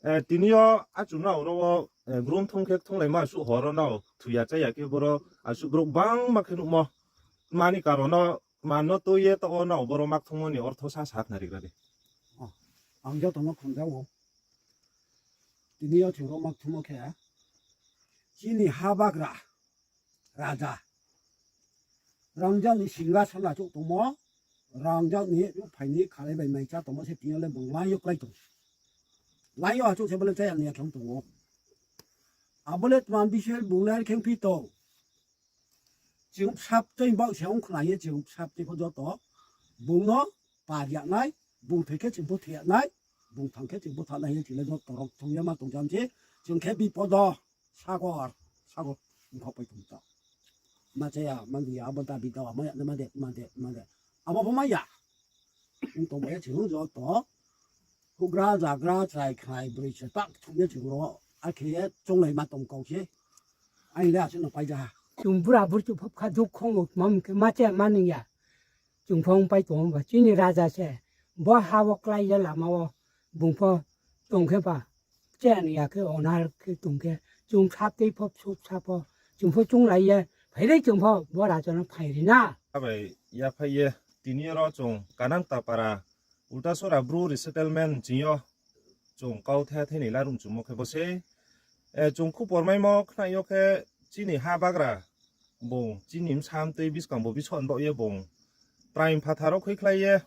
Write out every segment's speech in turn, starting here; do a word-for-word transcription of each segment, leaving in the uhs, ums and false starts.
Eh, tini yo achung nrao ro wo, eh, grum thung khe kthunglaima asuh hor wo nrao thuiya cháya khe boro asuh brouh bangma khe nuhmo. Mani karon no, man no tui ye taoh wo nrao boro ma kthungmo ni ortho sa sakhnari gra di. Oh, ang joto no khunjao. Tini yo chung ro ma kthungmo khe, chini ha bagra, raja, rangzag ni singhason achouh tongmo, rangzag ni ruhphai ni khalai bai mai chá tongmo se tini yo le bung lai yo klái tong. Lai yo achouh se bo le cháya ni ya khe ong tong ou. Abo le tma bise bung le are khe ongphi tong. Chung saptei baoh se ong khna ye chung saptei pho joto bung no par ya nai, bung thoi khe chung pho thoi ya nai, bung thang khe chung pho thang nai hing ye chung le joto rao thung ye ma tong jam se, chung khe bipodo sagor, sagor ongkha pai tong tao. Ma cháya, ma di ya, abo dabi dawa, ma ya, ma de, ma de, ma de. Abo pho ma ya. Ong tong bai ye chung joto houhgra, jagra, chrai, khnai, broi se tak thung ye chung ro, akhe ye chounglaima tong kau se. Aini le asuh no pai ja ha. Chung bura burchuh pho kha dukh khong ou, tma hing khe ma cháya ma ning ya. Chung pho ong pai tong ou ba, chini raja se, bo ha wo klái ye lama wo, bung pho tong khe ba, cháya ni ya khe onar khe tong khe, chung saptei pho, suh sa pho, chung pho chounglai ye, phai ri chung pho bo raja no phai ri na. Abai yaphai ye, tini yo ro chung Kanangta para, Ultasora Bru resettlement ching yo, chung kau the the ni laruh chungmo khe bo se, eh, chung khupor maimo khna yo khe chini ha bagra bung, chini bsa mtui buskang bo bison baoh ye bung, praing phathar wo khuikhlai ye,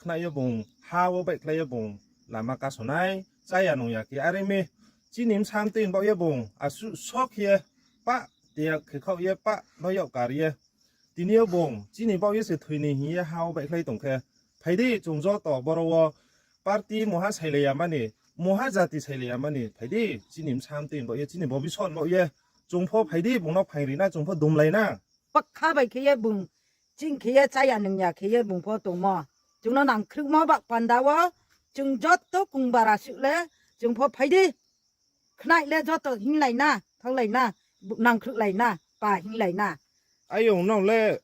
khna ye bung, ha wo baihkhlai ye bung, lama kasonai, cháya nung ya khe are mi, chini bsa mtui baoh ye bung, asuh sok ye, pah, tiyak khe khaoh ye, pah, no yak kar ye. Tini yo bung, chini baoh ye se thoi ni hing ye ha wo baihkhlai tong khe, phai di chung joto boro wo, party mungha sailai ya mani, mungha jati sailai ya mani, phai di chini bsa mtui baoh ye, chini bo bison baoh ye, chung pho phai di bung no phaing ri na, chung pho dumlai na. Pakha bai khe ye bung, ching khe ye cháya nung ya khe ye bung pho tongmo. Chung no nangkhruhmo ba panda wo, chung joto kongba rasuh le, chung pho phai di. Khnai le joto hinglai na, thaolai na, nangkhruhlai na, pa hinglai na. Ayong nrao le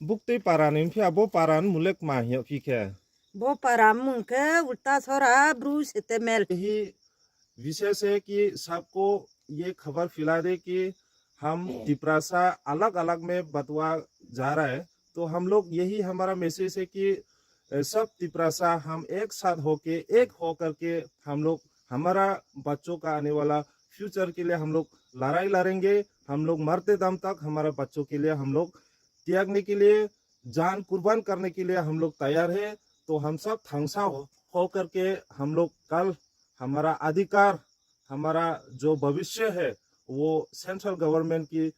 buktui para ni phi ya, bo para ni mmung le kma hing yagphi khe? Bo para mmung khe Ultasora Bru settlement. यही विशेष है कि सबको ये खबर फैला दे कि हम तिपरासा अलग-अलग में बंटवा जा रहा है। तो हम लोग यही हमारा मैसेज है कि, अ, सब तिपरासा हम एक साथ होके, एक हो करके हम लोग हमारा बच्चों का आने वाला फ्यूचर के लिए हम लोग लड़ाई लड़ेंगे। हम लोग मरते दम तक हमारा बच्चों के लिए हम लोग त्यागने के लिए, जान कुर्बान करने के लिए हम लोग तैयार है। तो हम सब थांगसा हो, हो करके हम लोग कल हमारा अधिकार, हमारा जो भविष्य है, वो सेंट्रल गवर्नमेंट की, अ,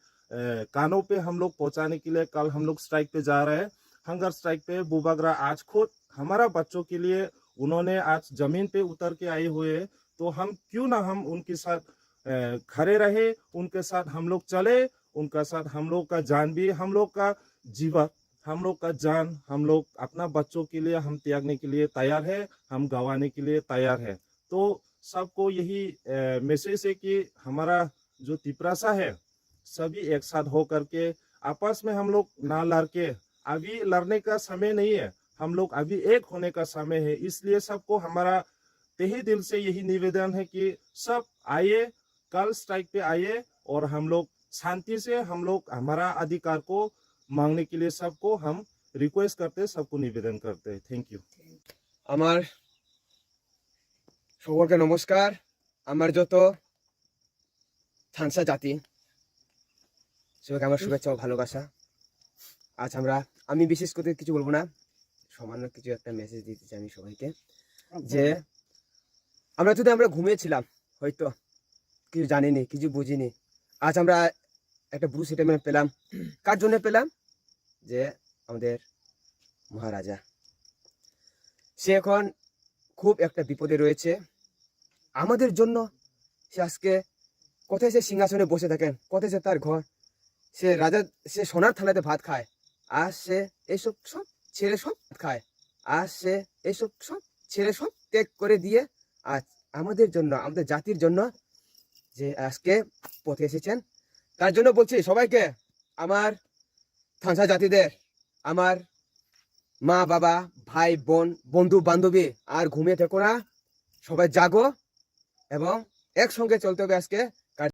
कानों पे हम लोग पहुंचाने के लिए कल हम लोग स्ट्राइक पे जा रहे हैं। हंगर स्ट्राइक पे बुबागरा आज खुद हमारा बच्चों के लिए उन्होंने आज जमीन पे उतर के आए हुए हैं, तो हम क्यों ना हम उनके साथ, अ, खड़े रहे, उनके साथ हम लोग चले, उनका साथ हम लोग का जान भी, हम लोग का जीवन, हम लोग का जान, हम लोग अपना बच्चों के लिए हम त्यागने के लिए तैयार है, हम गंवाने के लिए तैयार है। तो सबको यही, अ, मैसेज है कि हमारा जो तिपरासा है, सभी एक साथ हो करके आपस में हम लोग ना लड़ के, अभी लड़ने का समय नहीं है, हम लोग अभी एक होने का समय है। इसलिए सबको हमारा तहे दिल से यही निवेदन है कि सब आइए, कल स्ट्राइक पे आइए और हम लोग शांति से हम लोग हमारा अधिकार को मांगने के लिए सबको हम रिक्वेस्ट करते, सबको निवेदन करते हैं। Thank you। আমার সকলকে নমস্কার। আমার যত থাংসা জাতি, সবাইকে আমার শুভেচ্ছা ও ভালোবাসা। আজ আমরা, আমি বিশেষ করে কিছু বলবো না, সামান্য কিছু একটা মেসেজ দিতে চাই আমি সবাইকে, যে আমরা যদি, আমরা ঘুমিয়েছিলাম, হয়তো কিছু জানিনি, কিছু বুঝিনি। আজ আমরা একটা ব্রু সেটেলমেন্ট পেলাম। কার জন্য পেলাম? যে আমাদের মহারাজা, সে এখন খুব একটা বিপদে রয়েছে। আমাদের জন্য সে আজকে কোথায় সে সিংহাসনে বসে থাকেন, কোথায় সে তার ঘর, সে রাজা, সে সোনার থালাতে ভাত খায়, আর সে এইসব সব ছেড়ে সব খায়, আর সে এইসব সব ছেড়ে সব ত্যাগ করে দিয়ে আজ আমাদের জন্য, আমাদের জাতির জন্য যে আজকে পথে এসেছেন, তার জন্য বলছি সবাইকে, আমার থাংসা জাতিদের, আমার মা বাবা, ভাই বোন, বন্ধু বান্ধবী, আর ঘুমিয়ে থেকো না, সবাই জাগো, এবং একসঙ্গে চলতে হবে আজকে।